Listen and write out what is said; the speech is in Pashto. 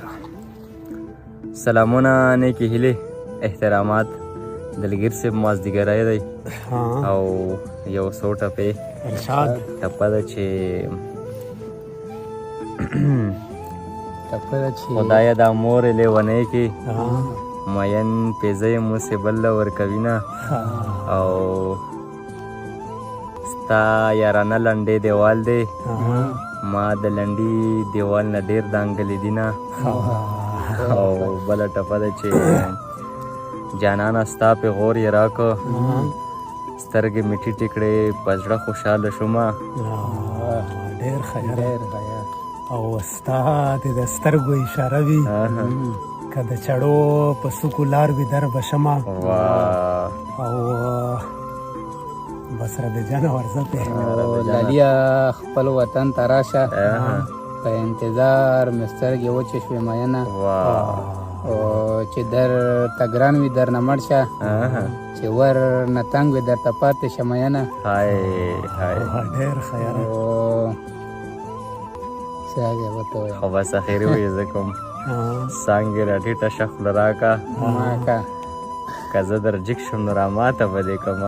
کا. سلامونه، نیکې هیلې، احترامات. دلګیر صاحب مازدیګری دی او یو څو ټپې. ارشاد. ټپه ده چې ټپه ده چې خدایه دا مور یې لیونۍ کې مین پیزه یې موسې بل له ورکوي نه، او ستا یارانه لنډې دیوال دی، ما د لنډي دیوال نه ډېر دانګلي دي نه. او بله ټپه ده چې جانانه ستا پېغور یې راکړ، سترګې مې ټیټې کړې، په زړه خوشحاله شومه. ډېر ښه یاره. ډېر ښه یار. او ستا د سترګو اشاره وي که د چړو په سوکو لار وي در به شمه. واه. او بس رب جانه ورځه پې. او لالیه خپل وطن ته راشه، په انتظار مې سترګې وچې شوې مینه. واه. او چې در ته ګران وي در نه مړ شه، چې ور نه تنګ وي درته پاتې شه مینه. های های. ډېر ښه یاره. او څه هغې ورته وایم؟ خو بس اخري وایي زه کوم څانګې راټیټه شه، خوله راکه ما که که زه در جګ شم نو راماته به دې کړم.